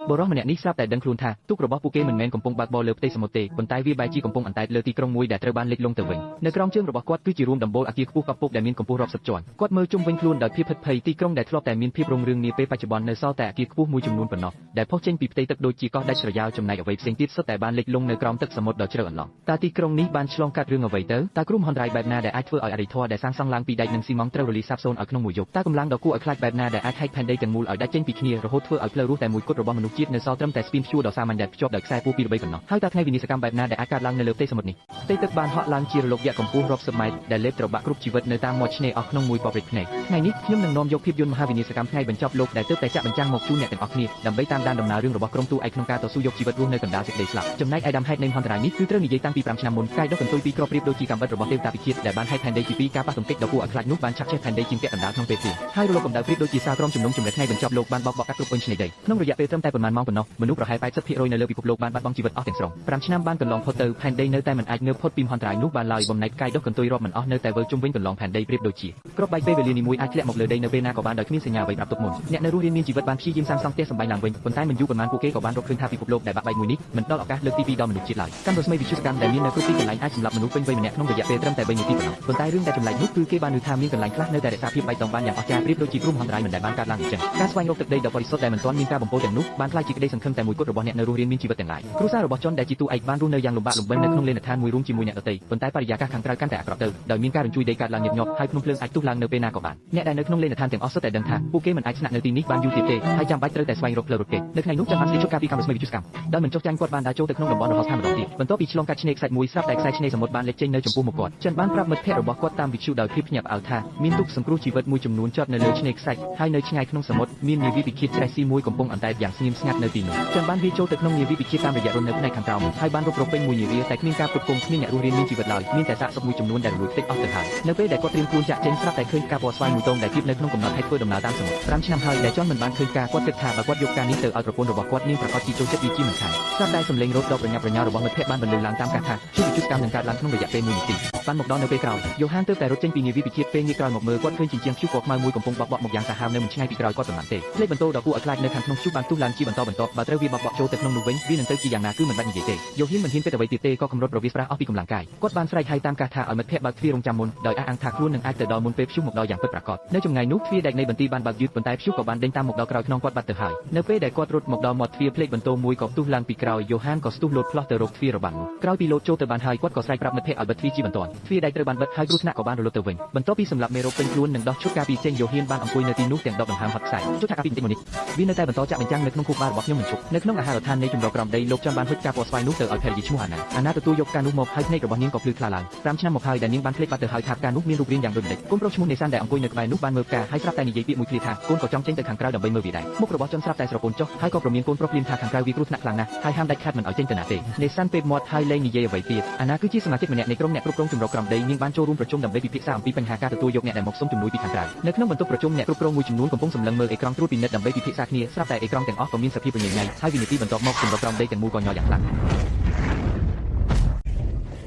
បុរសម្នាក់នេះស្រាប់តែដឹងខ្លួនថាទូករបស់ពួកគេមិនមែនកំពុងបើកបរលើផ្ទៃសមុទ្រទេប៉ុន្តែវាបែរជាកំពុងអណ្តែតលើទីក្រុងមួយដែលត្រូវបានលិចលង់ទៅវិញនៅក្រោមជើងរបស់គាត់គឺជារួមដំបូលអគារខ្ពស់កប់ពកដែលមានកម្ពស់រាប់សិបជាន់គាត់មើលជុំវិញខ្លួនដោយភាពភិតភ័យទីក្រុងដែលធ្លាប់តែមានភាពរុងរឿងនាពេលបច្ចុប្បន្ននៅសល់តែអគារខ្ពស់មួយចំនួនប៉ុណ្ណោះដែលផុសចេញពីផ្ទៃទឹកដូចជាកោះដាច់ស្រយាលចំណែកអ្វីផ្សេងទៀតសុទ្ធតែបានលិចលង់នៅក្រោមទឹកសមុទ្រដ៏ជ្រៅអន្លង់តើទីក្រុងនេះបានឆ្លងកាត់រឿងអ្វីទៅតើគ្រោះមហន្តរាយបែបណាដែលអាចធ្វើឲ្យអរិយធម៌ដែលសាងសង់ឡើងពីដែកនិងស៊ីម៉ងត៍ត្រូវរលាយសាបសូន្យឲ្យក្នុងមួយយប់តើកម្លាំងដ៏គួរឲ្យខ្លាចបែបណាដែលអាចហែកផែនដីទាំងមូលឲ្យដាច់ចេញពីគ្នារហូតធ្វើឲ្យផ្លូវរស់តែមួយគត់របស់មនុស្សជាតិនៅសល់ត្រឹមតែស្ពានព្យួរដ៏សាមញ្ញដែលភ្ជាប់ដោយខ្សែពួរពីរបីប៉ុណ្ណោះហើយតើថ្ងៃវិនាសកម្មបែបណាដែលអាចកើតឡើងនៅលើផ្ទៃសមុទ្រនេះផ្ទៃទឹកបានហក់ឡើងជារលកយក្សកម្ពស់រាប់សិបម៉ែត្រដែលលេបត្របាក់គ្រប់ជីវិតនៅតាមមាត់ឆ្នេរអស់ក្នុងមួយប៉ព្រិចភ្នែកថ្ងៃនេះខ្ញុំនឹងនាំយកភាពយន្តមហាវិនាសកម្មថ្ងៃបញ្ចប់លោកដែលទើបតែចាក់បញ្ចាំងមកជូនអ្នកទាំងអស់គ្នាដើម្បីតាមដានដំណើររឿងរបស់ក្រុមទូឯកក្នុងការតស៊ូយកជីវិតរស់នៅកណ្ដាលសេចក្តីស្លាប់ចំណែកឯដើមហេតុនៃមហន្តរាយនេះគឺត្រូវនិយាយតាំងពី5ឆ្នាំមុនកាយដុះកន្ទុយពីក្របប្រៀបដូចជាកាំបិតរបស់ទេវតាពិឃាតដែលបានហែកផែនដីជាពីរការប៉ះទង្គិចដ៏គួរឲ្យខ្លាចនោះបានឆាប់ឆេះផែនដីជាងពាក់កណ្ដាលក្នុងពេលភ្លៀងហើយរលកកម្ដៅប្រៀបដូចជាសាលក្រមជំនុំជម្រះថ្ងៃបញ្ចប់លោកបានបោកបក់កាត់គ្រប់អុញឆ្នេរដីក្នុងរយៈពេលត្រឹមតែប៉ុន្មានម៉ោងប៉ុណ្ណោះមនុស្សប្រហែល80%នៅលើពិភពលោកបានបាត់បង់ជីវិតអស់ទាំងស្រុង5ឆ្នាំបានកន្លងផុតទៅផែនដីនៅតែមិនអាចងើបផុតពីមហន្តរាយនោះបានឡើយបំណែកកាយដុះកន្ទុយរាប់មិនអស់នៅតែវិលជុំវិញកន្លងផែនដីប្រៀបដូចជាគ្រាប់បែកពេលវេលានីមួយអាចធ្លាក់មកលើដីនៅពេលណាក៏បានដោយគ្មានសញ្ញាអ្វីប្រាប់ទុកមុនអ្នកនៅរស់រានមានជីវិតបានព្យាយាមសាងសង់ផ្ទះសម្បែងឡើងវិញប៉ុន្តែមិនយូរប៉ុន្មានពួកគេក៏បានរកឃើញថាពិភពលោកដែលបាក់បែកមួយនេះមិនផ្ដល់ឱកាសលើកទី2ដល់មនុស្សជាតិឡើយកម្មរស្មីវិទ្យុសកម្មដែលមាននៅគ្រប់ទីកន្លែងអាចសម្លាប់មនុស្សពេញវ័យម្នាក់ក្នុងរយៈពេលត្រឹមតែ3នាទីប៉ុណ្ណោះប៉ុន្តែរឿងដែលចម្លែកនោះគឺគេបានឮថាមានកន្លែងខ្លះនៅតែរក្សាភាពបៃតងបានយ៉ាងអស្ចារ្យប្រៀបដូចជាគ្រោះមហន្តរាយមិនដែលបានកើតឡើងអញ្ចឹងការស្វែងរកទឹកដីដ៏បរិសុទ្ធដែលមិនទាន់មានការបំពុលទាំងនោះបានក្លាយជាក្តីសង្ឃឹមតែមួយគត់របស់អ្នកនៅរស់រានមានជីវិតទាំងឡាយគ្រួសាររបស់ជនដែលជាតួឯកបានរស់នៅយ៉ាងលំបាកលំបិននៅក្នុងលេណដ្ឋានមួយរួមជាមួយអ្នកដទៃប៉ុន្តែបរិយាកាសខាងក្រៅកាន់តែអាក្រក់ទៅដោយមានការរញ្ជួយដីកើតឡើងញឹកញាប់ហើយភ្នំភ្លើងអាចផ្ទុះឡើងនៅពេលណាក៏បានអ្នកដែលនៅក្នុងលេណដ្ឋានទាំងអស់សុទ្ធតែដឹងថាពួកគេមិនអាចស្នាក់នៅទីនេះបានយូរទៀតទេហើយចាំបាច់ត្រូវតែស្វែងរកផ្លូវរត់គេចនៅថ្ងៃនោះជនបានស្លៀកឈុតការពារកម្មរស្មីវិទ្យុសកម្មដោយមិនចុះចាញ់គាត់បានដើរចូលទៅក្នុងតំបន់រហោស្ថានម្ដងទៀតបន្ទាប់ពីឆ្លងកាត់ឆ្នេរខ្សាច់មួយស្រាប់តែខ្សែឆ្នេរសមុទ្របានលេចចេញនៅចំពោះមុខគាត់ចិនបានប្រាប់មិត្តភ័ក្តិរបស់គាត់តាមវិទ្យុដោយភាពភ្ញាក់ផ្អើលថាមានទូកសង្គ្រោះជីវិតមួយចំនួនចតនៅលើឆ្នេរខ្សាច់ហើយនៅឆ្ងាយក្នុងសមុទ្រមាននាវាពិឃាតច្រេះស៊ីមួយកំពុងអណ្តែតយ៉ាងស្ងៀមស្ងាត់នៅទីនោះចិនបានវាយចូលទៅក្នុងនាវាពិឃាតតាមរយៈរន្ធនៅផ្នែកខាងក្រោមហើយបានរុករកពេញមួយនាវាតែគ្មានការផ្គត់ផ្គង់គ្មានអ្នករស់រានមានជីវិតឡើយមានតែសាកសពមួយចំនួនដែលរលួយខ្ទេចអស់ទៅហើយនៅពេលដែលគាត់ត្រៀមខ្លួនចាក់ចេញស្រាប់តែឃើញការពណ៌ស្វាយមួយទងដែលធៀបនៅក្នុងកំណត់ហេតុធ្វើដំណើរតាមសមុទ្រ5ឆ្នាំហើយដែលចន់មិនបានឃើញការគាត់គិតថាបើគាត់យកការនេះទៅឲ្យប្រពន្ធរបស់គាត់នាងប្រាកដជាចូលចិត្តវាជាមិនខានស្រាប់តែសំឡេងរោទដ៏ប្រញាប់ប្រញាល់របស់មិត្តភ័ក្តិបានបន្លឺឡើងតាមកាសថាជួបវិទ្យុកម្មនឹងកើតឡើងក្នុងរយៈពេល1នាទីបានមកដល់នៅពេលក្រោយយូហានទើបតែរត់ចេញពីនាវាពិឃាតពេលងាកក្រោយមកមើលគាត់ឃើញជញ្ជាំងព្យុះពណ៌ខ្មៅមួយកំពុងបោកបក់មកយ៉ាងសាហាវនៅមិនឆ្ងាយពីក្រោយគាត់ប៉ុន្មានទេផ្លេកបន្ទោដ៏គួរឲ្យខ្លាចនៅខាងក្នុងព្យុះបានទុះឡើងជាបន្តបន្ទាប់បើត្រូវវាបោកបក់ចូលទៅក្នុងនោះវិញវានឹងទៅជាយ៉ាងណាគឺមិនបាច់និយាយទេយូហ៊ានមិនហ៊ានគិតអ្វីទៀតទេក៏កម្រុតប្រវាសប្រាស់អស់ពីកម្លាំងកាយគាត់បានស្រែកហៅតាមកាសថាឲ្យមិត្តភ័ក្តិបើកទ្វាររងចាំមុនដោយអះអាងថាខ្លួននឹងអាចទៅដល់មុនពេលព្យុះមកដល់យ៉ាងពិតប្រាកដនៅចម្ងាយនោះទ្វារដែកនៃបន្ទាយបានបើកយឺតប៉ុន្តែព្យុះក៏បានដេញតាមមកដល់ក្រោយខ្នងគាត់បាត់ទៅហើយនៅពេលដែលគាត់រត់មកដល់មាត់ទ្វារផ្លេកបន្ទោមួយក៏ផ្ទុះឡើងពីក្រោយយូហានក៏ស្ទុះលោតផ្លោះទៅរកទ្វាររបាំងនោះក្រោយពីលោតចូលទៅបានហើយគាត់ក៏ស្រែកប្រាប់មិត្តភ័ក្តិឲ្យបិទទ្វារជាបន្ទាន់ទ្វារដែកត្រូវបានបិទហើយគ្រោះថ្នាក់ក៏បានរលត់ទៅវិញបន្ទាប់ពីសម្លាប់មេរោគពេញខ្លួននិងដោះឈុតការពារចេញយូហ៊ានបានអង្គុយនៅទីនោះទាំងដបដង្ហើមហត់ខ្សែជុតថាការពីបន្តិចមកនេះវានៅតែបន្តចាក់បញ្ចាំងនៅក្នុងខួរក្បាលរបស់ខ្ញុំមិនឈប់នៅក្នុងអាហារដ្ឋាននៃជម្រកក្រោមដីលោកចន់បានហុចការពណ៌ស្វាយនោះទៅឲ្យភរិយាឈ្មោះអាណាអាណាទទួលយកការនោះមកហើយភ្នែករបស់នាងក៏ភ្លឺថ្លាឡើង5ឆ្នាំមកហើយដែលនាងបានភ្លេចបាត់ទៅហើយថាផ្កានោះមានរូបរាងយ៉ាងដូចម្តេចកូនប្រុសឈ្មោះនេសានដែលអង្គុយនៅក្បែរនោះបានមើលផ្កាហើយស្រាប់តែនិយាយពាក្យមួយឃ្លាថាកូនក៏ចង់ចេញទៅខាងក្រៅដើម្បីមើលវាដែរមុខរបស់ចន់ស្រាប់តែស្រពោនចុះហើយក៏ប្រមានកូនប្រុសភ្លាមថាខាងក្រៅវាគ្រោះថ្នាក់ខ្លាំងណាស់ហើយហាមដាច់ខាតមិនឲ្យចេញទៅណាទេនេសានពេបមាត់ហើយលែងនិយាយអ្វីទៀតអាណាគឺជាសមាជិកម្នាក់នៃក្រុមអ្នកគ្រប់គ្រងជម្រកក្រោមដីនាងបានចូលរួមប្រជុំដើម្បីពិភាក្សាអំពីបញ្ហាការទទួលយកអ្នកដែលមកសុំជំនួយពីខាងក្រៅនៅក្នុងបន្ទប់ប្រជុំអ្នកគ្រប់គ្រងមួយចំនួនកំពុងសម្លឹងមើលអេក្រង់ត្រួតពិនិត្យដើម្បីពិភាក្សាគ្នាស្រាប់តែអេក្រង់ទាំងអស់ក៏មានសភាពរញ៉េរញ៉ៃហើយវិនាទីបន្ទាប់មកជម្រកក្រោមដីទាំងមូលក៏ញ័រយ៉ាងខ្លាំ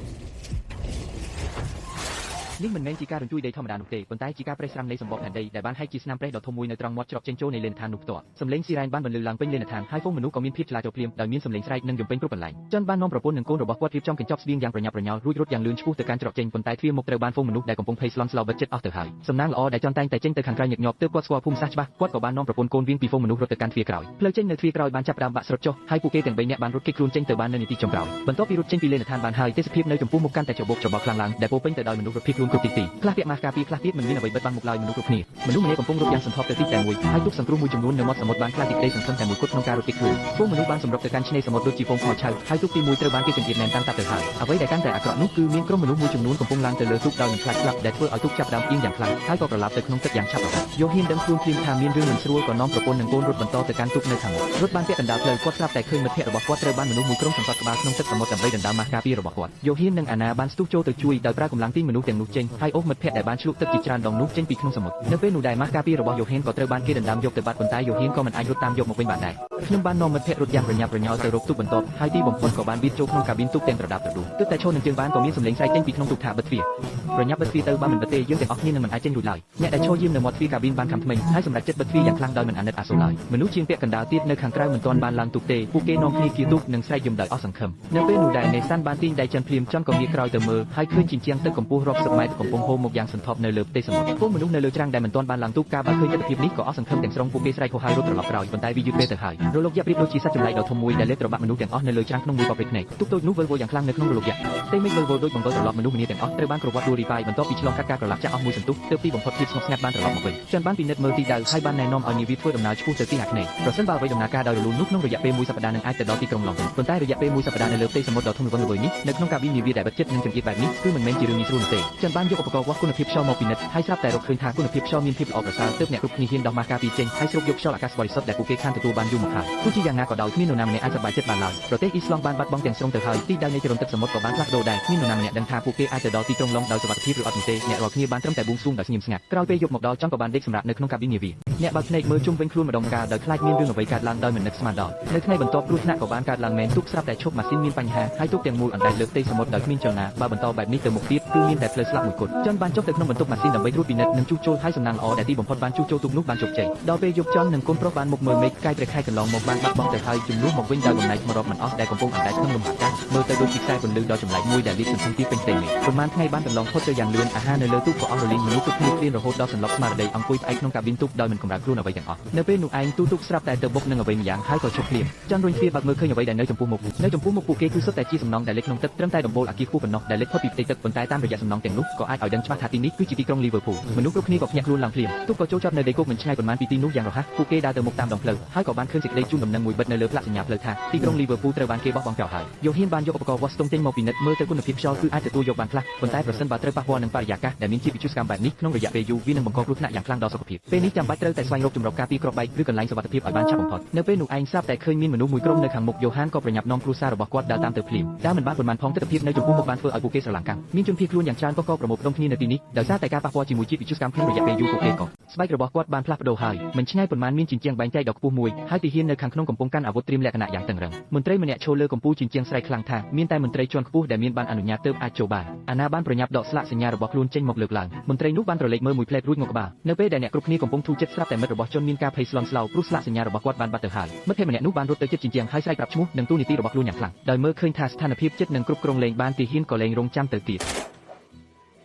ងនេះមិនមែនជាការរញ្ជួយដីធម្មតានោះទេប៉ុន្តែជាការប្រេះស្រាំនៃសម្បកផែនដីដែលបានហែកជាស្នាមប្រេះដ៏ធំមួយនៅត្រង់មាត់ច្រកចេញចូលនៃលេនដ្ឋាននោះផ្ទាល់សំឡេងស៊ីរ៉ែនបានបន្លឺឡើងពេញលេនដ្ឋានហើយហ្វូងមនុស្សក៏មានភាពឆ្លាតចូលភ្លាមដោយមានសំឡេងស្រែកនិងយំពេញគ្រប់កន្លែងចិនបាននាំប្រពន្ធនិងកូនរបស់គាត់រៀបចំកញ្ចប់ស្បៀងយ៉ាងប្រញាប់ប្រញាល់រួចរត់យ៉ាងលឿនឆ្ពោះទៅកាន់ច្រកចេញប៉ុន្តែទ្វារមុខត្រូវបានហ្វូងមនុស្សដែលកំពុងភ័យស្លន់ស្លោបិទជិតអស់ទៅហើយសំណាងល្អដែលចន់តែងតែចេញទៅខាងក្រៅញឹកញាប់ទើបគាត់ស្គាល់ភូមិសាស្ត្រច្បាស់គាត់ក៏បាននាំប្រពន្ធកូនវៀងពីហ្វូងមនុស្សរត់ទៅកាន់ទ្វារក្រោយផ្លូវចេញនៅទ្វារក្រោយបានចាប់ផ្ដើមបាក់ស្រុតចុះហើយពួកគេទាំងបីនាក់បានរត់គេចខ្លួនចេញទៅបាននៅនាទីចុងក្រោយបន្ទាប់ពីរត់ចេញពីលេនដ្ឋានបានហើយទេសភាពនៅចំពោះមុខកាន់តែច្របូកច្របល់ខ្លាំងឡើងដែលពោពេញទៅដោយមនុស្សរត់ភៀសខ្លួនគ្រប់ទិសទីខ្លះពាក់ម៉ាស់ការពារខ្លះទៀតមិនមានអ្វីបិទបាំងមុខឡើយមនុស្សគ្រប់គ្នាមនុស្សម្នាក់កំពុងរត់យ៉ាងសន្ធាប់ទៅទីតែមួយហើយទូកសង្គ្រោះមួយចំនួននៅមាត់សមុទ្របានក្លាយជាក្តីសង្ឃឹមតែមួយគត់ក្នុងការរត់គេចខ្លួនហ្វូងមនុស្សបានសម្រុកទៅកាន់ឆ្នេរសមុទ្រដូចជាហ្វូងខ្មោចឆៅហើយទូកទីមួយត្រូវបានគេចង្អៀតណែនតាំងតាប់ទៅហើយអ្វីដែលកាន់តែអាក្រក់នោះគឺមានក្រុមមនុស្សមួយចំនួនកំពុងឡើងទៅលើទូកដោយមិនខ្លាចស្លាប់ដែលធ្វើឲ្យទូកចាប់ផ្ដើមអៀងយ៉ាងខ្លាំងហើយក៏ប្រឡាប់ទៅក្នុងទឹកយ៉ាងឆាប់រហ័សយោហ៊ានដឹងខ្លួនភ្លាមថាមានរឿងមិនស្រួលក៏នាំប្រពន្ធនិងកូនរត់បន្តទៅកាន់ទូកនៅខាងមុខរត់បានពាក់កណ្ដាលផ្លូវគាត់ស្រាប់តែឃើញមិត្តភ័ក្តិរបស់គាត់ត្រូវបានមនុស្សមួយក្រុមសង្កត់ក្បាលក្នុងទឹកសមុទ្រដើម្បីដណ្ដើមម៉ាស់ការពាររបស់គាត់យោហ៊ាននិងអាណាបានស្ទុះចូលទៅជួយដោយប្រើកម្លាំងទាញមនុស្សទាំងនោះចេញ ចេញហើយអូសមិត្តភ័ក្តិដែលបានឆ្លក់ទឹកជាច្រើនដងនោះចេញពីក្នុងសមុទ្រនៅពេលនោះដែរម៉ាស់ការពាររបស់យូហ៊ានក៏ត្រូវបានគេដណ្ដើមយកទៅបាត់ប៉ុន្តែយូហ៊ានក៏មិនអាចរត់តាមយកមកវិញបានដែរខ្ញុំបាននាំមិត្តភ័ក្តិរត់យ៉ាងប្រញាប់ប្រញាល់ទៅរកទូកបន្ទាប់ហើយទីបំផុតក៏បានបៀតចូលក្នុងកាប៊ីនទូកទាំងត្រដាបត្រដួសទើបតែឈរនឹងជើងបានក៏មានសម្លេងស្រែកចេញពីក្នុងទូកថាបិទទ្វារប្រញាប់បិទទ្វារទៅបើមិនបិទទេយើងទាំងអស់គ្នានឹងមិនអាចចេញរួចឡើយអ្នកដែលឈរយាមនៅមាត់ទ្វារកាប៊ីនបានខំថ្មិញហើយសម្រេចចិត្តបិទទ្វារយ៉ាងខ្លាំងដោយមិនអាណិតអាសូរឡើយមនុស្សជាងពាក់កណ្ដាលទៀតនៅខាងក្រៅមិនទាន់បានឡើងទូកទេពួកគេនាំគ្នាគៀទូកនិងស្រែកយំដោយអស់សង្ឃឹមនៅពេលនោះដែរនេសាន់បានទាញដៃចិនភ្លាមចន់ក៏ងាកក្រោយទៅមើលហើយឃើញជញ្ជាំងទឹកកម្ពស់រាប់សិបម៉ែត្រកំពុងហូរមកយ៉ាងសន្ធប់នៅលើផ្ទៃសមុទ្រពួកមនុស្សនៅលើច្រាំងដែលមិនទាន់បានឡើងទូកការបើឃើញទិដ្ឋភាពនេះក៏អស់សង្ឃឹមទាំងស្រុងពួកគេស្រែកហោះហើយរត់ត្រឡប់ក្រោយប៉ុន្តែវាយឺតពេលទៅហើយរលកយក្សប្រៀបដូចជាសត្វចម្លែកដ៏ធំមួយដែលលេបត្របាក់មនុស្សទាំងអស់នៅលើច្រាំងក្នុងមួយប៉ព្រិចភ្នែកទូកតូចនោះវិលវល់យ៉ាងខ្លាំងនៅក្នុងរលកយក្សផ្ទៃមេឃវិលវល់ដូចបង្វិលត្រឡប់មនុស្សម្នាទាំងអស់ត្រូវបានក្រវ៉ាត់ដួលរីប៉ាយបន្ទាប់ពីឆ្លងកាត់ការក្រឡាប់ចាក់អស់មួយសន្ទុះទើបទីបំផុតភាពស្ងប់ស្ងាត់បានត្រឡប់មកវិញចិនបានពិនិត្យមើលទីដៅហើយបានណែនាំឲ្យនាវាធ្វើដំណើរឆ្ពោះទៅទីអាគ្នេយ៍ប្រសិនបើអ្វីដំណើរការដោយរលូននោះក្នុងរយៈពេលមួយសប្តាហ៍នឹងអាចទៅដល់ទីក្រុងឡុងប៉ុន្តែរយៈពេលមួយសប្តាហ៍នៅលើផ្ទៃសមុទ្រដ៏ធំល្វឹងល្វើយនេះនៅក្នុងកាប៊ីននាវាដែលបិទជិតនិងចង្អៀតបែបនេះគឺមិនមែនជារឿងងាយស្រួលនោះទេចិនបានយកឧបករណ៍វាស់គុណភាពខ្យល់មកពិនិត្យហើយស្រាប់តែរកឃើញថាគុណភាពខ្យល់មានភាពល្អប្រសើរទើបអ្នកគ្រប់គ្នាហ៊ានដោះម៉ាស់ការពារចេញហើយស្រូបយកខ្យល់អាកាសបរិសុទ្ធដែលពួកគេខានទទួលបានយូរមកហើយទោះជាយ៉ាងណាក៏ដោយគ្មាននរណាម្នាក់អាចសប្បាយចិត្តបានឡើយប្រទេសអ៊ីស្លង់បានបាត់បង់ទាំងស្រុងទៅហើយទីដៅនៃចរន្តទឹកសមុទ្រក៏បានផ្លាស់ប្ដូរដែរគ្មាននរណាម្នាក់ដឹងថាពួកគេអាចទៅដល់ទីក្រុងឡុងដោយសុវត្ថិភាពឬអត់នោះទេអ្នករាល់គ្នាបានត្រឹមតែបួងសួងដោយស្ងៀមស្ងាត់ក្រោយពេលយប់មកដល់ចង់ក៏បានដេកសម្រាកនៅក្នុងកាប៊ីននាវាអ្នកបើកភ្នែកមើលជុំវិញខ្លួនម្ដងកាលដោយខ្លាចមានរឿងអ្វីកើតឡើងដោយមិននឹកស្មានដល់នៅថ្ងៃបន្ទាប់គ្រោះថ្នាក់ក៏បានកើតឡើងមែនទូកស្រាប់តែឈប់ម៉ាស៊ីនមានបញ្ហាហើយទូកទាំងមូលអណ្ដែតលើផ្ទៃសមុទ្រដោយគ្មានចលនាបើបន្តបែបនេះទៅមុខទៀតគឺមានតែផ្លូវស្លាប់មួយគត់ចន់បានចុះទៅក្នុងបន្ទប់ម៉ាស៊ីនដើម្បីត្រួតពិនិត្យនិងជួសជុលហើយសំណាងល្អដែលទីបំផុតបានជួសជុលទូកនោះបានជោគជ័យដល់ពេលយប់ចន់និងកូនប្រុសបានមកមើលមេឃផ្កាយព្រះខែកន្លងមកបានបាត់បង់ទៅហើយជំនួសមកវិញដោយបំណែកថ្មរាប់មិនអស់ដែលកំពុងអណ្ដែតក្នុងលំអាកាសមើលទៅដូចជាខ្សែពន្លឺដ៏ចម្លែកមួយដែលលាតសន្ធឹងទីពេញផ្ទៃមេឃប្រហែលថ្ងៃបានកន្លងផុតទៅយ៉ាងលឿនអាហារនៅលើទូកក៏អស់រលីងមនុស្សគ្រប់គ្នាឃ្លានរហូតដល់សន្លប់ស្មារតីអង្គុយផ្អែកក្នុងកាប៊ីនទូកដោយមិនកម្រើកខ្លួនអ្វីទាំងអស់នៅពេលនោះឯងទូទូកស្រាប់តែទៅបុកនឹងអ្វីម្យ៉ាងហើយក៏ឈប់ភ្លាមចន់រុញទ្វារបើកមើលឃើញអ្វីដែលនៅចំពោះមុខនៅចំពោះមុខពួកគេគឺសុទ្ធតែជាសំណង់ដែលលេចក្នុងទឹកត្រឹមតែដំបូលអគារខ្ពស់ប៉ុណ្ណោះដែលលេចផុតពីផ្ទៃទឹកប៉ុន្តែតាមរយៈសំណង់ទាំងនោះក៏អាចឲ្យដឹងច្បាស់ថាទីនេះគឺជាទីក្រុងលីវើពូលមនុស្សគ្រប់គ្នាក៏ភ្ញាក់ខ្លួនឡើងភ្លាមទូកក៏ចូលចតនៅដីគោកមិនឆ្ងាយប៉ុន្មានពីទីនោះយ៉ាងរហ័សពួកគេដើរទៅមុខតាមដងផ្លូវហើយក៏បានឃើញសេចក្តីជូនដំណឹងមួយបិទនៅលើផ្លាកសញ្ញាផ្លូវថាទីក្រុងលីវើពូលត្រូវបានគេបោះបង់ចោលហើយយោហ៊ានបានយកឧបករណ៍វាស់ស្ទង់ចេញមកពិនិត្យមើលទៅគុណភាពខ្យល់គឺអាចទទួលយកបានខ្លះប៉ុន្តែប្រសិនបើត្រូវប៉ះពាល់នឹងបរិយាកាសដែលមានជាតិវិទ្យុសកម្មបែបនេះក្នុងរយៈពេលយូរវានឹងបង្កគ្រោះថ្នាក់យ៉ាងខ្លាំងដល់សុខភាពពេលនេះចាំបាច់ត្រូវតែស្វែងរកជម្រកការពារគ្រាប់បែកឬកន្លែងសុវត្ថិភាពឲ្យបានឆាប់បំផុតនៅពេលនោះឯងស្រាប់តែឃើញមានមនុស្សមួយក្រុមនៅខាងមុខយូហានក៏ប្រញាប់នាំគ្រួសាររបស់គាត់ដើរតាមទៅភ្លាមដើរមិនបានប៉ុន្មានផងទិដ្ឋភាពនៅចំពោះមុខបានធ្វើឲ្យពួកគេស្រឡាំងកាំងមានជនភៀសខ្លួនយ៉ាងច្រើនកកប្រមូលផ្ដុំគ្នានៅទីនេះដោយសារតែការប៉ះពាល់ជាមួយជាតិវិទ្យុសកម្មក្នុងរយៈពេលយូរពួកគេក៏ស្បែករបស់គាត់បានផ្លាស់ប្ដូរហើយមិនឆ្ងាយប៉ុន្មានមានជញ្ជាំងបែងចែកដ៏ខ្ពស់មួយហើយទាហាននៅខាងក្នុងកំពុងកាន់អាវុធត្រៀមលក្ខណៈយ៉ាងតឹងរឹងមន្ត្រីម្នាក់ឈរលើកំពូលជញ្ជាំងស្រែកខ្លាំងថាមានតែមន្ត្រីជាន់ខ្ពស់ដែលមានបានអនុញ្ញាតទើបអាចចូលបានអាណាបានប្រញាប់ដកស្លាកសញ្ញារបស់ខ្លួនចេញមកលើកឡើងមន្ត្រីនោះបានត្រឡេកមើលមួយភ្លែតរួចងក់ក្បាលនៅពេលដែលអ្នកគ្រប់គ្នាកំពុងធូរចិត្តស្រាប់តែមិត្តរបស់ជនមានការភ័យស្លន់ស្លោព្រោះស្លាកសញ្ញារបស់គាត់បានបាត់ទៅហើយមិត្តភក្តិម្នាក់នោះបានរត់ទៅជិតជញ្ជាំងហើយស្រែកប្រាប់ឈ្មោះនិងតួនាទីរបស់ខ្លួនយ៉ាងខ្លាំងដោយមើលឃើញថាស្ថានភាពចិត្តនឹងគ្រប់គ្រងលែងបានទាហានក៏លែងរងចាំទៅទ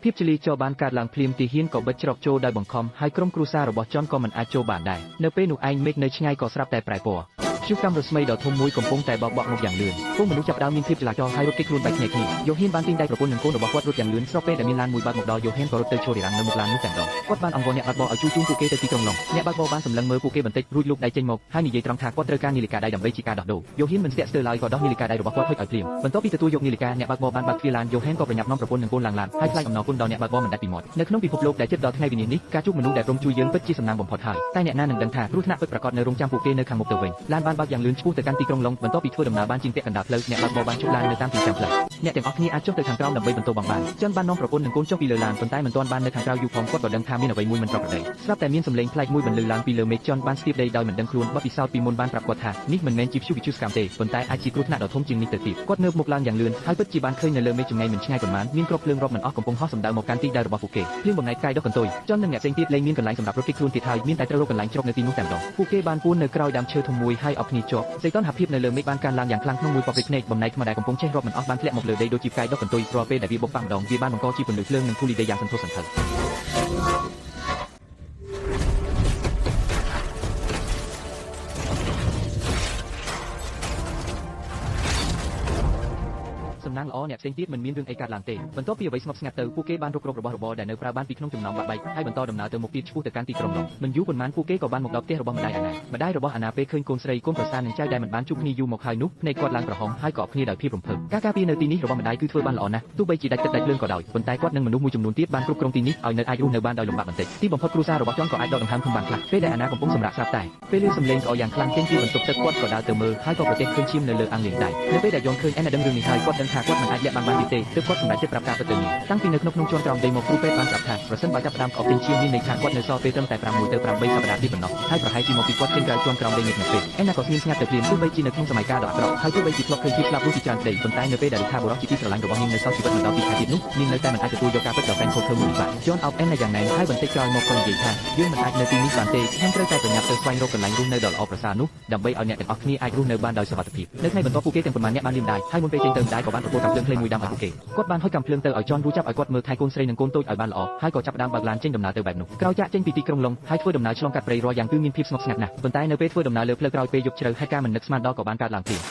ៀតភាពចលីចរបានកើតឡើងភ្លាមទាហានក៏បិទច្រកចូលដោយបង្ខំហើយក្រុមគ្រួសាររបស់ជនក៏មិនអាចចូលបានដែរនៅពេលនោះឯងមេឃនៅឆ្ងាយក៏ស្រាប់តែប្រែពណ៌ព្យុះកម្មរស្មីដ៏ធំមួយកំពុងតែបោកបក់មកយ៉ាងលឿនពួកមនុស្សចាប់ផ្ដើមមានភាពចលាចលហើយរត់គេចខ្លួនបែកគ្នាគ្នាយោហ៊ានបានទាញដៃប្រពន្ធនិងកូនរបស់គាត់រត់យ៉ាងលឿនស្របពេលដែលមានឡានមួយបើកមកដល់យោហ៊ានក៏រត់ទៅឈររាំងនៅមុខឡាននោះតែម្ដងគាត់បានអង្វរអ្នកបើកបរឲ្យជួយជូនពួកគេទៅទីក្រុងឡុងអ្នកបើកបរបានសម្លឹងមើលពួកគេបន្តិចរួចលូកដៃចេញមកហើយនិយាយត្រង់ថាគាត់ត្រូវការនាឡិកាដៃដើម្បីជាការដោះដូរយោហ៊ានមិនស្ទាក់ស្ទើរឡើយក៏ដោះនាឡិកាដៃរបស់គាត់ហុចឲ្យភ្លាមបន្ទាប់ពីទទួលយកនាឡិកាអ្នកបើកបរបានបើកទ្វារឡានយោហ៊ានក៏ប្រញាប់នាំប្រពន្ធនិងកូនឡើងឡានហើយថ្លែងអំណរគុណដល់អ្នកបើកបរមិនដាច់ពីមាត់នៅក្នុងពិភពលោកដែលជិតដល់ថ្ងៃវិនាសនេះការជួបមនុស្សដែលព្រមជួយយើងពិតជាសំណាងបំផុតហើយតែអ្នកណានឹងដឹងថាគ្រោះថ្នាក់ពិតប្រាកដនៅរងចាំពួកគេនៅខាងមុខទៅវិញឡានបានបើកយ៉ាងលឿនឆ្ពោះទៅកាន់ទីក្រុងឡុងបន្ទាប់ពីធ្វើដំណើរបានជាងពាក់កណ្ដាលផ្លូវអ្នកបើកបរបានជប់ឡាននៅតាមទីចាំផ្លូវអ្នកទាំងអស់គ្នាអាចចុះទៅខាងក្រោមដើម្បីបន្ទោបង់បានចិនបាននាំប្រពន្ធនិងកូនចុះពីលើឡានប៉ុន្តែមិនទាន់បាននៅខាងក្រៅយូរផងគាត់ក៏ដឹងថាមានអ្វីមួយមិនប្រក្រតីស្រាប់តែមានសម្លេងប្លែកមួយបន្លឺឡើងពីលើមេឃចិនបានស្ទាបដីដោយមិនដឹងខ្លួនបទពិសោធន៍ពីមុនបានប្រាប់គាត់ថានេះមិនមែនជាព្យុះវិទ្យុសកម្មទេប៉ុន្តែអាចជាគ្រោះថ្នាក់ដ៏ធំជាងនេះទៅទៀតគាត់ងើបមុខឡើងយ៉ាងលឿនហើយពិតជាបានឃើញនៅលើមេឃចម្ងាយមិនឆ្ងាយប៉ុន្មានមានគ្រាប់ភ្លើងរាប់មិនអស់កំពុងហោះសម្ដៅមកកាន់ទីដៅរបស់ពួកគេភ្លៀងបំណែកផ្កាយដុះកន្ទុយចិននិងអ្នកផ្សេងទៀតលែងមានកន្លែងសម្រាប់រត់គេចខ្លួនទៀតហើយមានតែត្រូវរកកន្លែងជ្រកនៅទីនោះតែម្ដងពួកគេបានពួននៅក្រោយដើមឈើធំមួយហើយអបគ្នាជាប់សីតុណ្ហភាពនៅលើមេឃបានកើនឡើងយ៉ាងខ្លាំងក្នុងមួយប៉ព្រិចភ្នែកបំណែកថ្មដែលកំពុងឆេះរាប់មិនអស់បានធ្លាក់មកលើដីដូចជាផ្កាយដុះកន្ទុយរាល់ពេលដែលវាបុកប៉ះម្ដងវាបានបង្កជាពន្លឺភ្លើងនិងធូលីដីយ៉ាងសន្ធោសន្ធៅសំណាងល្អអ្នកផ្សេងទៀតមិនមានរឿងអីកើតឡើងទេបន្ទាប់ពីអ្វីស្ងប់ស្ងាត់ទៅពួកគេបានរុករករបស់របរដែលនៅប្រើបានពីក្នុងចំណោមបាក់បែកហើយបន្តដំណើរទៅមុខទៀតឆ្ពោះទៅកាន់ទីក្រុងឡុងមិនយូរប៉ុន្មានពួកគេក៏បានមកដល់ផ្ទះរបស់ម្ដាយអាណាម្ដាយរបស់អាណាពេលឃើញកូនស្រីកូនប្រសានិងចៅដែលមិនបានជួបគ្នាយូរមកហើយនោះភ្នែកគាត់ឡើងក្រហមហើយក៏អបគ្នាដោយភាពរំភើបការការពារនៅទីនេះរបស់ម្ដាយគឺធ្វើបានល្អណាស់ទោះបីជាដាច់ទឹកដាច់ភ្លើងក៏ដោយប៉ុន្តែគាត់និងមនុស្សមួយចំនួនទៀតបានគ្រប់គ្រងទីនេះឲ្យនៅអាចរស់នៅបានដោយលំបាកបន្តិចទីបំផុតគ្រួសាររបស់ចនក៏អាចដកដង្ហើមធំបានខ្លះពេលដែលអាណាកំពុងសម្រាកស្រាប់តែពេលឮសំឡេងក្អកយ៉ាងខ្លាំងចេញពីបន្ទប់ទឹកគាត់ក៏ដើរទៅមើលហើយក៏ប្រទះឃើញឈាមនៅលើអាងលាងដៃនៅពេលដែលយន់ឃើញអាណាដឹងរឿងនេះហើយគាត់ដឹងថា ថាគាត់មិនអាចលាក់បាំងបានទៀតទេទើបគាត់សម្រេចចិត្តប្រាប់ការពិតទៅនាងតាំងពីនៅក្នុងក្នុងជាន់ក្រោមដីមកគ្រូពេទ្យបានប្រាប់ថាប្រសិនបើចាប់ផ្ដើមក្អកចេញឈាមមានន័យថាគាត់នៅសល់ពេលត្រឹមតែ6ទៅ8សប្តាហ៍ទៀតប៉ុណ្ណោះហើយប្រហែលជាមកពីគាត់ចេញក្រៅជាន់ក្រោមដីញឹកញាប់ពេកអេណាក៏ស្ងៀមស្ងាត់ទៅភ្លាមទោះបីជានៅក្នុងសម័យកាលដ៏អាក្រក់ហើយទោះបីជាធ្លាប់ឃើញភាពស្លាប់រស់ជាច្រើនក្តីប៉ុន្តែនៅពេលដែលលោកថាបុរសជាទីស្រឡាញ់របស់នាងនៅសល់ជីវិតមិនដល់ពីខែទៀតនោះនាងនៅតែមិនអាចទទួលយកការពិតដ៏សែនខូចខើមួយនេះបានជនអោបអេណាយ៉ាងណែនហើយបន្តិចក្រោយមកក៏និយាយថាយើងមិនអាចនៅទីនេះបានទេខ្ញុំត្រូវតែប្រញាប់ទៅស្វែងរកកន្លែងរស់នៅដ៏ល្អប្រសើរនោះដើម្បីឲ្យអ្នកទាំងអស់គ្នាអាចរស់នៅបានដោយសុវត្ថិភាពនៅថ្ងៃបន្ទាប់ពួកគេទាំងប៉ុន្មានអ្នកបានលាម្ដាយហើយមុនពេលចេញទៅម្ដាយក៏បានប្រគល់កាំភ្លើងខ្លីមួយដើមឲ្យពួកគេគាត់បានហុចកាំភ្លើងទៅឲ្យជនរួចចាប់ឲ្យគាត់មើលថែកូនស្រីនិងកូនតូចឲ្យបានល្អហើយក៏ចាប់ផ្ដើមបើកឡានចេញដំណើរទៅបែបនោះក្រោយចាកចេញពីទីក្រុងឡុងហើយធ្វើដំណើរឆ្លងកាត់ព្រៃរាល់យ៉ាងគឺមានភាពស្ងប់ស្ងាត់ណាស់ប៉ុន្តែនៅពេលធ្វើដំណើរលើផ្លូវក្រោយពេលយប់ជ្រៅហេតុការណ៍មិននឹកស្មានដល់ក៏បានកើតឡើងភ្លាម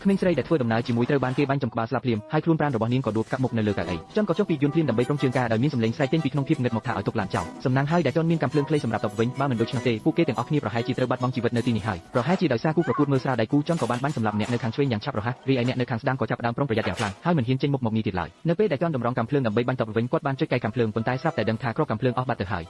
ក្មេងស្រីដែលធ្វើដំណើរជាមួយត្រូវបានគេបាញ់ចំក្បាលស្លាប់ភ្លាមហើយខ្លួនប្រាណរបស់នាងក៏ដួលកាប់មុខនៅលើកៅអីជនក៏ចុះពីយន្តភ្លាមដើម្បីក្រុមជើងការដោយមានសម្លេងស្រែកចេញពីក្នុងភាពងឹតមកថាឲ្យទុកឡានចោលសំណាងហើយដែលជនមានកាំភ្លើងខ្លីសម្រាប់តបវិញបើមិនដូច្នោះទេពួកគេទាំងអស់គ្នាប្រហែលជាត្រូវបាត់បង់ជីវិតនៅទីនេះហើយប្រហែលជាដោយសារគូប្រកួតមើលស្រាលដៃគូជនក៏បានបាញ់សម្លាប់អ្នកនៅខាងឆ្វេងយ៉ាងឆាប់រហ័សរីឯអ្នកនៅខាងស្ដាំក៏ចាប់ផ្ដើមប្រុងប្រយ័ត្នយ៉ាងខ្លាំងហើយមិនហ៊ានចេញមុខមកនេះទៀតឡើយនៅពេលដែលជនតម្រង់កាំភ្លើងដើម្បីបាញ់តបវិញគាត់បានចុចកែកាំភ្លើងប៉ុន្តែស្រាប់តែដឹងថាគ្រាប់កាំភ្លើងអស់បាត់ទៅហ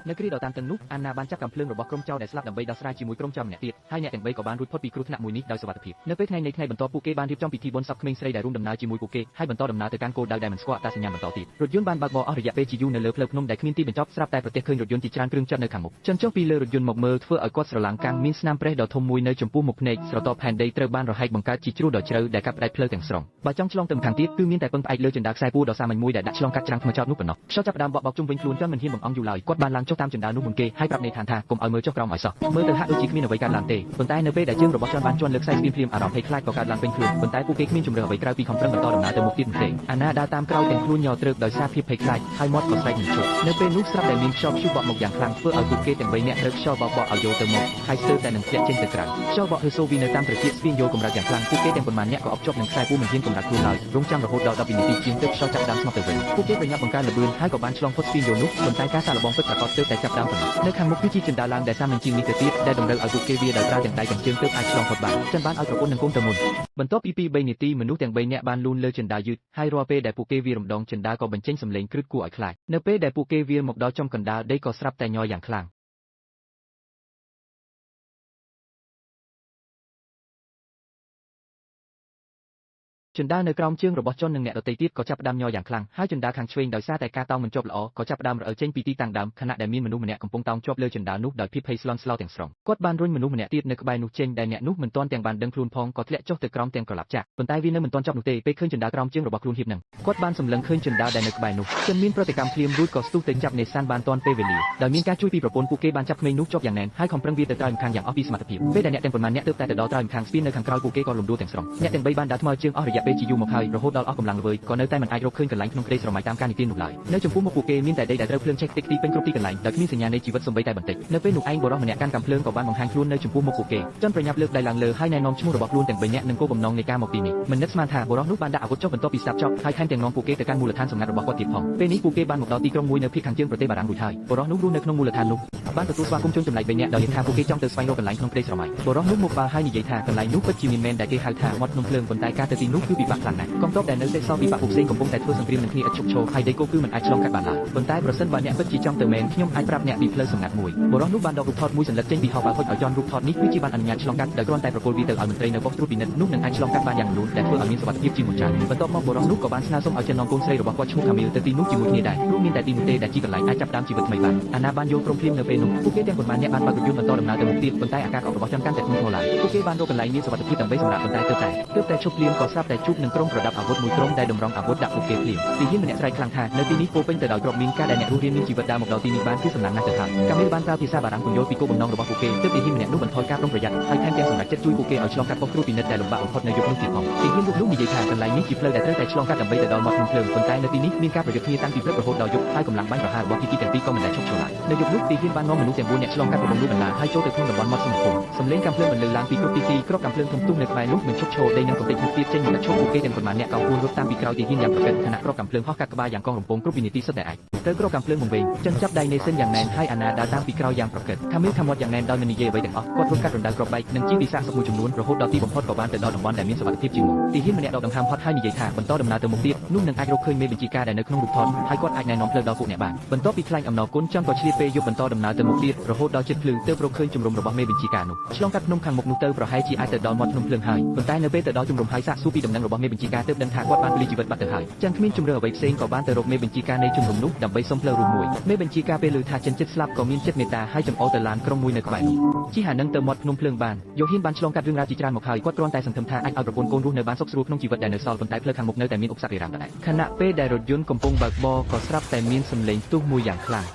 ើយនៅគ្រាដ៏តានតឹងនោះអានណាបានចាប់កាំភ្លើងរបស់ក្រុមចោរដែលស្លាប់ដើម្បីដោះស្រាយជាមួយក្រុមចោរម្នាក់ទៀតហើយអ្នកទាំងបីក៏បានរួចផុតពីគ្រោះថ្នាក់មួយនេះដោយសុវត្ថិភាពនៅពេលថ្ងៃនៃថ្ងៃបន្ទាប់ពួកគេបានរៀបចំពិធីបុណ្យសពក្មេងស្រីដែលរួមដំណើរជាមួយពួកគេហើយបន្តដំណើរទៅកាន់គោលដៅដែលមិនស្គាល់អត្តសញ្ញាណបន្តទៀតរថយន្តបានបើកបរអស់រយៈពេលជាយូរនៅលើផ្លូវភ្នំដែលគ្មានទីបញ្ចប់ស្រាប់តែប្រទះឃើញរថយន្តជាច្រើនគ្រឿងចតនៅខាងមុខជនចុះពីលើរថយន្តមកមើលធ្វើឲ្យគាត់ស្រឡាំងកាំងមានស្នាមប្រេះដ៏ធំមួយនៅចំពោះមុខភ្នែកស្រទាប់ផែនដីត្រូវបានរហែកបង្កើតជាជ្រោះដ៏ជ្រៅដែលកាត់ផ្ដាច់ផ្លូវទាំងស្រុងបើចង់ឆ្លងទៅម្ខាងទៀតគឺមានតែពឹងផ្អែកលើជណ្ដើរខ្សែពួរដ៏សាមញ្ញមួយដែលដាក់ឆ្លងកាត់ច្រាំងថ្មចោតនោះប៉ុណ្ណោះខ្យល់ចាប់ផ្ដើមបក់បោកជុំវិញខ្លួនជនមិនហ៊ានបង្អង់យូរឡើយគាត់បានឡើងចុះតាមជណ្ដើរនោះមុនគេហើយប្រាប់នេឋានថាកុំឲ្យមើលចុះក្រោមឲ្យសោះមើលទៅហាក់ដូចជាគ្មានអ្វីកើតឡើងទេប៉ុន្តែនៅពេលដែលជើងរបស់ជនបានជាន់លើខ្សែស្ពានភ្លាមអារម្មណ៍ភ័យខ្លាចក៏កើតឡើងពេញខ្លួនប៉ុន្តែពួកគេគ្មានជម្រើសអ្វីក្រៅពីខំប្រឹងបន្តដំណើរទៅមុខទៀតនោះទេអាណាដើរតាមក្រោយទាំងខ្លួនញ័រទ្រើកដោយសារភាពភ័យខ្លាចហើយមាត់ក៏ស្រែកមិនឈប់នៅពេលនោះស្រាប់តែមានខ្យល់ព្យុះបក់មកយ៉ាងខ្លាំងធ្វើឲ្យពួកគេទាំងបីនាក់ត្រូវខ្យល់បោកបក់ឲ្យយោលទៅមុខហើយស្ទើរតែនឹងធ្លាក់ចេញទៅក្រៅខ្យល់បក់ហឺសូវីនៅតាមត្រចៀកស្ពានយោលកម្រើកយ៉ាងខ្លាំងពួកគេទាំងប៉ុន្មាននាក់ក៏អបជាប់នឹងខ្សែពួរមិនហ៊ានកម្រើកខ្លួនឡើយរងចាំរហូតដល់10វិនាទីជាងទើបខ្យល់ចាប់ផ្ដើមស្ងប់ទៅវិញពួកគេប្រញាប់បង្កើនល្បឿនហើយក៏បានឆ្លងផុតស្ពានយោលនោះប៉ុន្តែការសាកល្បងពិតប្រាកដទើបតែចាប់ផ្ដើមប៉ុណ្ណោះនៅខាងមុខគឺជាជណ្ដើរឡើងដែលសាមញ្ញជាងនេះទៅទៀតដែលតម្រូវឲ្យពួកគេវាដោយប្រើទាំងដៃទាំងជើងទើបអាចឆ្លងផុតបានចិនបានឲ្យប្រពន្ធនិងកូនទៅមុនបន្ទាប់ពី2 3នាទីមនុស្សទាំង3នាក់បានលូនលើជណ្ដើរយឺតហើយរាល់ពេលដែលពួកគេវារំដងជណ្ដើរក៏បញ្ចេញសំឡេងគ្រឹតគួរឲ្យខ្លាចនៅពេលដែលពួកគេវាមកដល់ចំកណ្ដាលដីក៏ស្រាប់តែញ័រយ៉ាងខ្លាំងជណ្ដើរនៅក្រោមជើងរបស់ជននិងអ្នកដទៃទៀតក៏ចាប់ផ្ដើមញ័រយ៉ាងខ្លាំងហើយជណ្ដើរខាងឆ្វេងដោយសារតែការតោងមិនជាប់ល្អក៏ចាប់ផ្ដើមរអិលចេញពីទីតាំងដើមខណៈដែលមានមនុស្សម្នាក់កំពុងតោងជាប់លើជណ្ដើរនោះដោយភាពភ័យស្លន់ស្លោទាំងស្រុងគាត់បានរុញមនុស្សម្នាក់ទៀតនៅក្បែរនោះចេញដែលអ្នកនោះមិនទាន់ទាំងបានដឹងខ្លួនផងក៏ធ្លាក់ចុះទៅក្រោមទាំងក្រឡាប់ចាក់ប៉ុន្តែវានៅមិនទាន់ចប់នោះទេពេលឃើញជណ្ដើរក្រោមជើងរបស់ខ្លួនហៀបនឹងគាត់បានសម្លឹងឃើញជណ្ដើរដែលនៅក្បែរនោះជនមានប្រតិកម្មភ្លាមរួចក៏ស្ទុះទៅចាប់នេសានបានទាន់ពេលវេលាដោយមានការជួយពីប្រពន្ធពួកគេបានចាប់ក្មេងនោះជាប់យ៉ាងណែនហើយខំប្រឹងវាទៅត្រើយម្ខាងយ៉ាងអស់ពីសមត្ថភាពពេលដែលអ្នកទាំងប៉ុន្មានអ្នកទើបតែទៅដល់ត្រើយម្ខាងស្ពាននៅខាងក្រោយពួកគេក៏លំដួលទាំងស្រុងអ្នកទាំងបីបានដើរថ្មើរជើងអស់រយៈពេលជាយូរមកហើយរហូតដល់អស់កម្លាំងល្វើយក៏នៅតែមិនអាចរកឃើញកន្លែងក្នុងក្តីស្រមៃតាមការនិទាននោះឡើយនៅចំពោះមុខពួកគេមានតែដីដែលត្រូវភ្លើងឆេះខ្ទេចខ្ទីពេញគ្រប់ទីកន្លែងដោយគ្មានសញ្ញានៃជីវិតសូម្បីតែបន្តិចនៅពេលនោះឯងបុរសម្នាក់កាន់កាំភ្លើងក៏បានបង្ហាញខ្លួននៅចំពោះមុខពួកគេជនប្រញាប់លើកដៃឡើងលើហើយណែនាំឈ្មោះរបស់ខ្លួនទាំងបីនាក់និងគោលបំណងនៃការមកទីនេះមិននឹកស្មានថាបុរសនោះបានដាក់អាវុធចុះបន្ទាប់ពីស្ដាប់ចប់ហើយថែមទាំងនាំពួកគេទៅកាន់មូលដ្ឋានសម្ងាត់របស់គាត់ទៀតផងពេលនេះពួកគេបានមកដល់ទីក្រុងមួយនៅភាគខាងជើងប្រទេសបារាំងរួចហើយបុរសនោះរស់នៅក្នុងមូលដ្ឋាននោះបានទទួលស្វាគមន៍ជនចម្លែកបីនាក់ដោយថាពួកគេចង់ទៅស្វែងរកកន្លែងក្នុងក្តីស្រមៃបុរសនោះមកបាលហើយនិយាយថាកន្លែងនោះពិតជាមានមែនដែលគេហៅថាមាត់ភ្នំភ្លើងប៉ុន្តែការទៅទីនោះគឺពិបាកខ្លាំងណាស់កងទ័ពដែលនៅសេសសល់ពីបក្សពួកផ្សេងកំពុងតែធ្វើសង្គ្រាមនឹងគ្នាឥតឈប់ឈរហើយដីគោកគឺមិនអាចឆ្លងកាត់បានឡើយប៉ុន្តែប្រសិនបើអ្នកពិតជាចង់ទៅមែនខ្ញុំអាចប្រាប់អ្នកពីផ្លូវសម្ងាត់មួយបុរសនោះបានដករូបថតមួយសន្លឹកចេញពីហោប៉ៅហុចឲ្យចន់រូបថតនេះគឺជាបានអនុញ្ញាតឆ្លងកាត់ដោយគ្រាន់តែប្រគល់វាទៅឲ្យមន្ត្រីនៅប៉ុស្តិ៍ត្រួតពិនិត្យនោះនឹងអាចឆ្លងកាត់បានយ៉ាងរលូនដែលធ្វើឲ្យមានសុវត្ថិភាពជាងមុនច្រើនបន្ទាប់មកបុរសនោះក៏បានស្នើសុំឲ្យចិននាំកូនស្រីរបស់គាត់ឈ្មោះខាមីលទៅទីនោះជាមួយគ្នាដែរព្រោះមានតែទីនោះទេដែលជាកន្លែងអាចចាប់ផ្ដើមជីវិតថ្មីបានអាណាបានយល់ព្រមភ្លាមនៅពេលនោះពួកគេទាំងប៉ុន្មានអ្នកបានបើករថយន្តបន្តដំណើរទៅមុខទៀតប៉ុន្តែអាការកក់របស់ចិនកាន់តែធ្ងន់ធ្ងរឡើងពួកគេបានរកកន្លែងមានសុវត្ថិភាពដើម្បីសម្រាកប៉ុន្តែទើបតែឈប់ភ្លាមក៏ស្រាប់តែជួបនឹងក្រុមប្រដាប់អាវុធមួយក្រុមដែលតម្រង់អាវុធដាក់ពួកគេភ្លាមទីហ៊ានម្នាក់ស្រែកខ្លាំងថានៅទីនេះពោពេញទៅដោយគ្រាប់មីនការដែលអ្នករស់រានមានជីវិតដើរមកដល់ទីនេះបានគឺសំណាងណាស់ទៅហើយកាមីលបានប្រើភាសាបារាំងពន្យល់ពីគោលបំណងរបស់ពួកគេទើបទីហ៊ានម្នាក់នោះបន្ថយការប្រុងប្រយ័ត្នហើយថែមទាំងសម្រេចចិត្តជួយពួកគេឲ្យឆ្លងកាត់ប៉ុស្តិ៍ត្រួតពិនិត្យដែលលំបាកបំផុតនៅយប់នោះទៀតផងទីហ៊ានរូបនោះនិយាយថាកន្លែងនេះជាផ្លូវដែលត្រូវតែឆ្លងកាត់ដើម្បីទៅដល់មាត់ភ្នំភ្លើងប៉ុន្តែនៅទីនេះមានការប្រយុទ្ធគ្នាតាំងពីព្រឹករហូតដល់យប់ហើយកម្លាំងបាញ់ប្រហាររបស់ភាគីទាំងពីរក៏មិនដែលឈប់ឈរឡើយនៅយប់នោះទីហ៊ានបាននាំមនុស្សទាំង4នាក់ឆ្លងកាត់របងនោះបន្លាហើយចូលទៅក្នុងតំបន់មាត់សមុទ្រភូមិសំឡេងកាំភ្លើងបន្លឺឡើងពីគ្រប់ទីទីគ្រាប់កាំភ្លើងធំទុះនៅក្បែរនោះមិនឈប់ឈរដីនឹងកំទេចមុខទៀតចេញមកដាក់ឈប់ពួកគេទាំងប៉ុន្មាននាក់កោងពួនរត់តាមពីក្រោយទីហ៊ានយ៉ាងប្រកិតខណៈគ្រាប់កាំភ្លើងហោះកាត់ក្បាលយ៉ាងកងរំពងគ្រប់វិនាទីសុទ្ធតែអាចត្រូវគ្រាប់កាំភ្លើងវង្វេងចិនចាប់ដៃនេសិនយ៉ាងណែនហើយអាណាដើរតាមពីក្រោយយ៉ាងប្រកិតខាមីលខាំមាត់យ៉ាងណែនដោយមិននិយាយអ្វីទាំងអស់គាត់រត់កាត់រណ្ដៅគ្រាប់បែកនិងជាពិសាសុខមួយចំនួនរហូតដល់ទីបំផុតក៏បានទៅដល់តំបន់ដែលមានសុវត្ថិភាពជាងមុនទីហ៊ានម្នាក់ដកដង្ហើមហត់ហើយនិយាយថាបន្តដំណើរទៅមុខទៀតនោះនឹងអាចរកឃើញមេបញ្ជាការដែលនៅក្នុងរូបថតហើយគាត់អាចណែនាំផ្លូវដល់ពួកអ្នកបានបន្ទាប់ពីថ្លែងអំណរគុណចង់ក៏ឆ្លៀតពេលយប់បន្តដំណើរទៅ ទៅមុខទៀតរហូតដល់ជិតភ្លឺទើបរកឃើញជំរំរបស់មេបញ្ជាការនោះឆ្លងកាត់ភ្នំខាងមុខនោះទៅប្រហែលជាអាចទៅដល់មាត់ភ្នំភ្លើងហើយប៉ុន្តែនៅពេលទៅដល់ជំរំហើយសាកសួរពីដំណឹងរបស់មេបញ្ជាការទើបដឹងថាគាត់បានពលីជីវិតបាត់ទៅហើយចឹងគ្មានជំរឿអ្វីផ្សេងក៏បានទៅរកមេបញ្ជាការនៃជំរំនោះដើម្បីសុំផ្លូវរួមមួយមេបញ្ជាការពេលឮថាចិនចិត្តស្លាប់ក៏មានចិត្តមេត្តាហើយចង្អុលទៅឡានក្រុងមួយនៅក្បែរនោះជិះអានឹងទៅមាត់ភ្នំភ្លើងបានយោហ៊ានបានឆ្លងកាត់រឿងរ៉ាវជាច្រើនមកហើយគាត់គ្រាន់តែសង្ឃឹមថាអាចឲ្យប្រពន្ធកូនរស់នៅបានសុខស្រួលក្នុងជីវិតដែលនៅសល់ប៉ុន្តែផ្លូវខាងមុខនៅតែមានឧបសគ្គរារាំងដដែលខណៈពេលដែលរថយន្តកំពុងបើកបរក៏ស្រាប់តែមានសំឡេងផ្ទុះមួយយ៉ាងខ្លាំង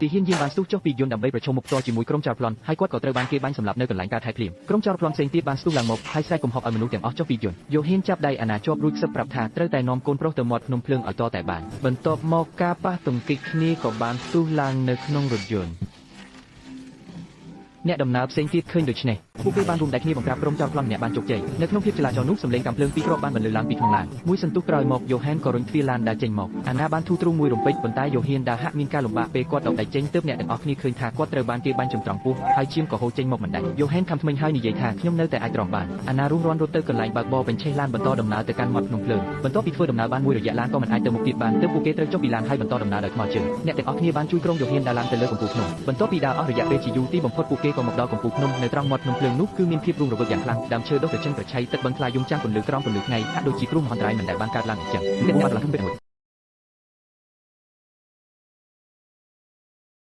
ទីហ៊ានយាងបានស្ទុះចុះពីយន្តដើម្បីប្រឈមមុខផ្ទាល់ជាមួយក្រុមចោរប្លន់ហើយគាត់ក៏ត្រូវបានគេបាញ់សម្លាប់នៅកន្លែងកើតហេតុភ្លាមក្រុមចោរប្លន់ផ្សេងទៀតបានស្ទុះឡើងមកហើយស្រែកគំហុកឲ្យមនុស្សទាំងអស់ចុះពីយន្តយោហ៊ានចាប់ដៃអាណាជាប់រួចខ្សឹបប្រាប់ថាត្រូវតែនាំកូនប្រុសទៅមាត់ភ្នំភ្លើងឲ្យតតែបានបន្ទាប់មកការប៉ះទង្គិចគ្នាក៏បានផ្ទុះឡើងនៅក្នុងរថយន្តអ្នកដំណើរផ្សេងទៀតឃើញដូច្នេះពួកគេបានរួមដៃគ្នាបង្ក្រាបក្រុមចោរប្លន់ម្នាក់បានជោគជ័យនៅក្នុងភាពចលាចលនោះសម្លេងកាំភ្លើងពីរគ្រាប់បានបន្លឺឡើងពីក្នុងឡានមួយសន្ទុះក្រោយមកយ៉ូហានក៏រុញទ្វារឡានដើរចេញមកអាណាបានធូរទ្រូងមួយរំពេចប៉ុន្តែយ៉ូហ៊ានដើរហាក់មានការលំបាកពេលគាត់ដកដៃចេញទើបអ្នកទាំងអស់គ្នាឃើញថាគាត់ត្រូវបានគេបាញ់ចំត្រង់ពោះហើយឈាមក៏ហូរចេញមកមិនដាច់យ៉ូហានខំធ្មេញហើយនិយាយថាខ្ញុំនៅតែអាចទ្រាំបានអាណារុះរាន់រត់ទៅកន្លែងបើកបរបញ្ឆេះឡានបន្តដំណើរទៅកាន់មាត់ភ្នំភ្លើងបន្ទាប់ពីធ្វើដំណើរបានមួយរយៈឡានក៏មិនអាចទៅមុខទៀតបានទើបពួកគេត្រូវចុះពីឡានហើយបន្តដំណើរដោយថ្មើរជើងអ្នកទាំងអស់គ្នាបានជួយក្រុងយ៉ូហ៊ានដើរឡើងទៅលើកំពូលភ្នំបន្ទាប់ពីដើរអស់រយៈពេលជាយូរទីបំផុតពួកគេក៏មកដល់កំពូលភ្នំនៅត្រង់មាត់ភ្នំភ្លើងនោះគឺមានភាពរុងរវើកយ៉ាងខ្លាំងដើមឈើដុះត្រឈឹងត្រឆៃទឹកបឹងថ្លាយំចាំងពន្លឺក្រោមពន្លឺថ្ងៃហាក់ដូចជាគ្រោះមហន្តរាយមិនដែលបានកើតឡើងអញ្ចឹងអ្នកបានឡើងពេលមួយ។